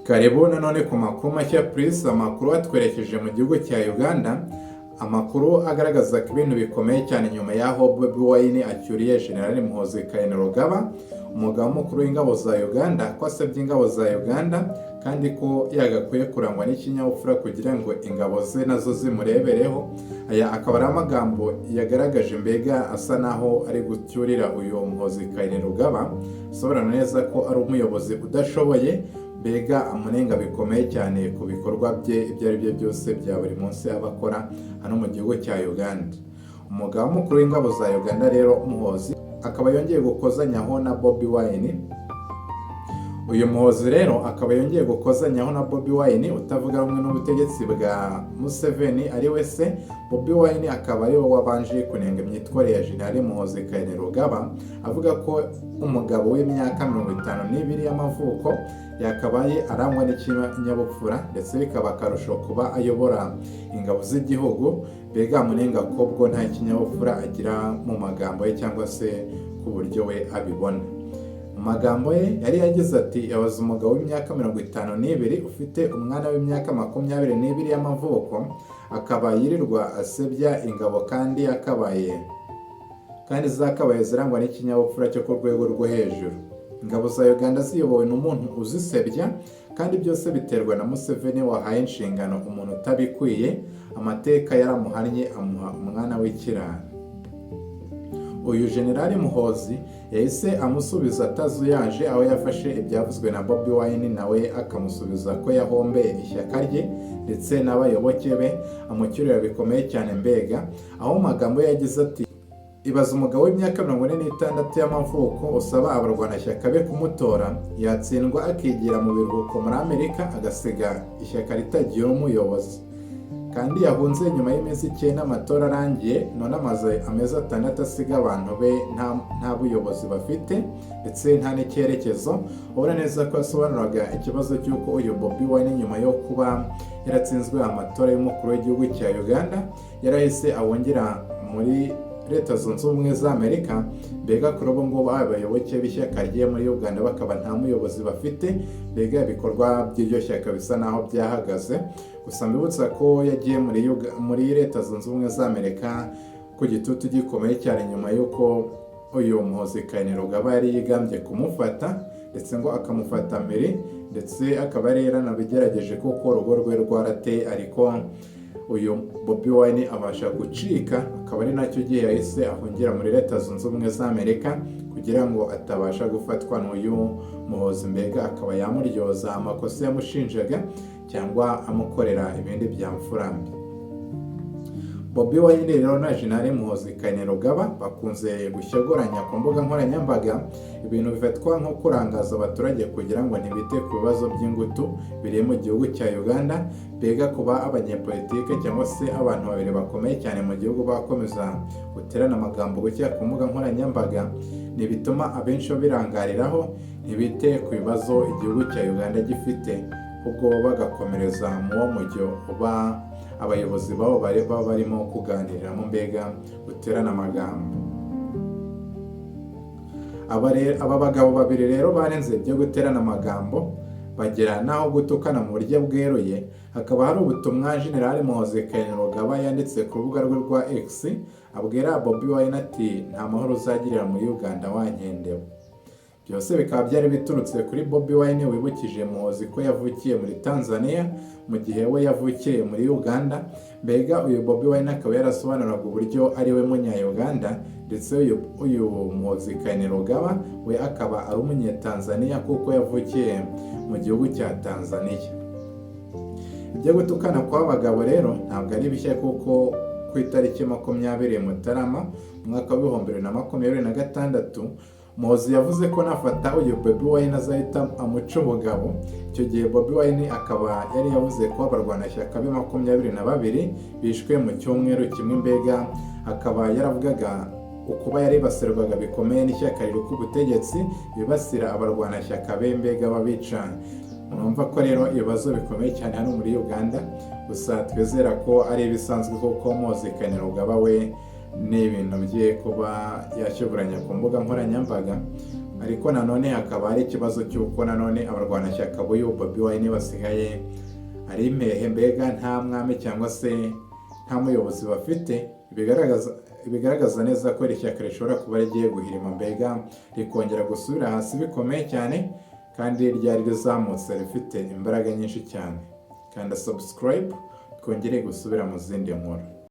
Karibu nanone ku makuru mashya Purisi, amakuru atwerekeje mu gihugu cya Uganda, amakuru agaragaza ko ibintu bikomeye cyane nyuma y'aho Bobi Wine acyuriye General Muhoozi Kainerugaba, umugaba mukuru w'ingabo za Uganda, ko asebya ingabo za Uganda kandi ko yagakwiye kurangwa n'ikinyabupfura kugira ngo ingabo ze nazo zimurebereho. Aya akaba ari amagambo yagaragaje, mbega asa naho ari gucyurira uyu Muhoozi Kainerugaba, asobanura neza ko ari umuyobozi udashoboye, mbega amunenga bikomeye cyane ku bikorwa bye ibyo ari byo byose bya buri munsi aba akora hano mu gihugu cya Uganda. Umugaba mukuru w'ingabo za Uganda rero Muhoozi akaba yongeye gukozanyaho na Bobi Wine. Uyu Muhoozi rero akaba yongeye gukozanyaho na Bobi Wine utavuga rumwe n'ubutegetsi bwa Museveni ari we se. Bobi Wine akaba ari we wabanje kunenga imyitwarire ya General Muhoozi Kainerugaba, avuga ko umugabo w'imyaka 52 y'amavuko yakabaye arangwa n'ikinyabupfura, ndetse bikaba akarusho kuba ayobora ingabo z'igihugu. Mbega amunenga ko bwo nta kinyabupfura agira mu magambo ye cyangwa se ku buryo we abibona. Mu magambo ye yari yagize ati: "Yabaze umugabo w'imyaka 52 ufite umwana w'imyaka 22 y'amavuko, akaba yirirwa asebya ingabo kandi zakabaye zirangwa n'ikinyabupfura cyo ku rwego rwo hejuru. Ingabo za Uganda ziyobowe n'umuntu uzisebya, kandi byose biterwa na Museveni wahaye inshingano umuntu utabikwiye. Amateka yaramuhannye, amuha umwana w'ikirara." Uyu Generali Muhoozi yahise amusubiza atazuyaje, aho yafashe ibyavuzwe na Bobi Wine nawe akamusubiza ko yahombeye ishyaka rye ndetse n'abayoboke be, amucyurira bikomeye cyane, mbega aho mu magambo ye yagize ati: "Ibaza umugabo w'imyaka 46 y'amavuko usaba abarwanashyaka be kumutora, yatsindwa akigira mu biruhuko muri Amerika, agasiga ishyaka ritagira umuyobozi, kandi yahunze nyuma y'iminsi 9 amatora arangiye. None amaze amezi 6 asiga abantu be nta buyobozi bafite ndetse nta n'icyerekezo." Ubona neza ko yasobanuraga ikibazo cy'uko uyu Bobi Wine, nyuma yo kuba yaratsinzwe amatora y'umukuru w'igihugu cya Uganda, yarahise awongera muri Leta Zunze Ubumwe za Amerika. Mbega kuri ubu ngubu abayoboke b'ishyaka rye muri Uganda bakaba nta muyobozi bafite, mbega ibikorwa by'iryo shyaka bisa naho byahagaze. Gusa mbibutsa ko yagiye muri Leta Zunze Ubumwe za Amerika ku gitutu gikomeye cyane, nyuma y'uko uyu Muhoozi Kainerugaba yari yigambye kumufata, ndetse ngo akamufata mbere, ndetse akaba yari yaranabigerageje kuko urugo rwe rwarateye, ariko uyu Bobi Wine abasha gucika, akaba ari nacyo gihe yahise ahungira muri Leta Zunze Ubumwe za Amerika kugira ngo atabasha gufatwa n'uyu Muhoozi, mbega akaba yamuryoza amakosa yamushinjaga cyangwa amukorera ibindi bya mfurambi. Bobi Wine rero na General Muhoozi Kainerugaba bakunze gushyogoranya ku mbuga nkoranyambaga, ibintu bifatwa nko kurangaza abaturage kugira ngo ntibite ku bibazo by'ingutu biri mu gihugu cya Uganda. Mbega kuba abanyepolitike cyangwa se abantu babiri bakomeye cyane mu gihugu bakomeza guterana amagambo gutya ku mbuga nkoranyambaga, ntibituma abenshi babirangariraho, ntibite ku bibazo igihugu cya Uganda gifite, ubwo bagakomereza mu wo mujyo uba abayobozi babo baba barimo kuganiriramo, mbega guterana amagambo. Aba bagabo babiri rero barenze ibyo guterana amagambo, bagera n'aho gutukana mu buryo bweruye. Hakaba hari ubutumwa General Muhoozi Kainerugaba yanditse ku rubuga rwe rwa X, abwira Bobi Wine ati: "Nta mahoro uzagirira muri Uganda wankendewe." Byose bikaba byari biturutse kuri Bobi Wine wibukije Muhoozi ko yavukiye muri Tanzania mu gihe we yavukiye muri Uganda. Mbega uyu Bobi Wine akaba yarasobanuraga uburyo ari we munya-Uganda, ndetse uyu Muhoozi Kainerugaba we akaba ari umunyetanzania kuko yavukiye mu gihugu cya Tanzania. Ibyo gutukana kw'abagabo rero ntabwo ari bishya, kuko ku itariki 20 Mutarama umwaka wa 2026, Muhoozi yavuze ko nafata uyu Bobi Wine azahita amuca ubugabo. Icyo gihe Bobi Wine akaba yari yavuze ko abarwanashyaka be 22 bishwe mu cyumweru kimwe, mbega akaba yaravugaga ukuba yaribasirwaga bikomeye n'ishyaka riri ku butegetsi, bibasira abarwanashyaka be, mbega babica. Murumva ko rero ibibazo bikomeye cyane hano muri Uganda. Gusa twizera ko ari ibisanzwe kuko Muhoozi Kainerugaba we Ni ibintu bye kuba yashyoboranya ku mbuga nkoranyambaga, ariko nanone hakaba hari ikibazo cy'uko nanone abarwanashyaka b'uyu Bobi Wine basigaye ari impehe, mbega nta mwami cyangwa se nta muyobozi bafite, bigaragaza neza ko iri shyaka rishobora kuba rigiye guhirima, mbega rikongera gusubira hasi bikomeye cyane, kandi ryari rizamutse rifite imbaraga nyinshi cyane. Kanda subscribe, twongere gusubira mu zindi nkuru.